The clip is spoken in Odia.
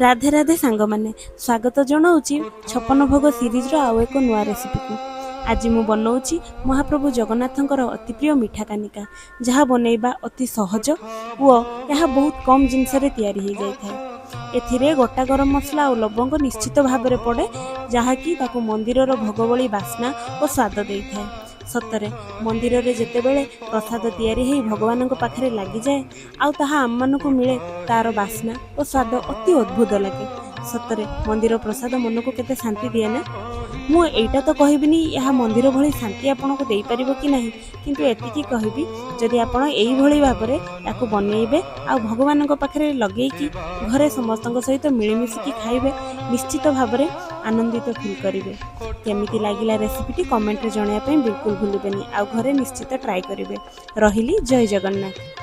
ରାଧେ ରାଧେ ସାଙ୍ଗମାନେ, ସ୍ୱାଗତ ଜଣାଉଛି 56 ଭୋଗ ସିରିଜ୍ର ଆଉ ଏକ ନୂଆ ରେସିପିକୁ। ଆଜି ମୁଁ ବନଉଛି ମହାପ୍ରଭୁ ଜଗନ୍ନାଥଙ୍କର ଅତି ପ୍ରିୟ ମିଠା କାନିକା, ଯାହା ବନେଇବା ଅତି ସହଜ ଓ ଏହା ବହୁତ କମ୍ ଜିନିଷରେ ତିଆରି ହେଇଯାଇଥାଏ। ଏଥିରେ ଗୋଟା ଗରମ ମସଲା ଆଉ ଲବଙ୍ଗ ନିଶ୍ଚିତ ଭାବରେ ପଡ଼େ, ଯାହାକି ତାକୁ ମନ୍ଦିରର ଭୋଗ ଭଳି ବାସ୍ନା ଓ ସ୍ୱାଦ ଦେଇଥାଏ। ସତରେ ମନ୍ଦିରରେ ଯେତେବେଳେ ପ୍ରସାଦ ତିଆରି ହେଇ ଭଗବାନଙ୍କ ପାଖରେ ଲାଗିଯାଏ ଆଉ ତାହା ଆମମାନଙ୍କୁ ମିଳେ, ତାର ବାସ୍ନା ଓ ସ୍ୱାଦ ଅତି ଅଦ୍ଭୁତ ଲାଗେ। ସତରେ ମନ୍ଦିର ପ୍ରସାଦ ମନକୁ କେତେ ଶାନ୍ତି ଦିଏ ନା? ମୁଁ ଏଇଟା ତ କହିବିନି ଏହା ମନ୍ଦିର ଭଳି ଶାନ୍ତି ଆପଣଙ୍କୁ ଦେଇପାରିବ କି ନାହିଁ, କିନ୍ତୁ ଏତିକି କହିବି, ଯଦି ଆପଣ ଏଇଭଳି ଭାବରେ ତାକୁ ବନେଇବେ ଆଉ ଭଗବାନଙ୍କ ପାଖରେ ଲଗେଇକି ଘରେ ସମସ୍ତଙ୍କ ସହିତ ମିଳିମିଶିକି ଖାଇବେ, ନିଶ୍ଚିତ ଭାବରେ ଆନନ୍ଦିତ ଫିଲ୍ କରିବେ। କେମିତି ଲାଗିଲା ରେସିପିଟି କମେଣ୍ଟରେ ଜଣାଇବା ପାଇଁ ବିଲକୁଲ ଭୁଲିବେନି ଆଉ ଘରେ ନିଶ୍ଚିତ ଟ୍ରାଏ କରିବେ। ରହିଲି, ଜୟ ଜଗନ୍ନାଥ।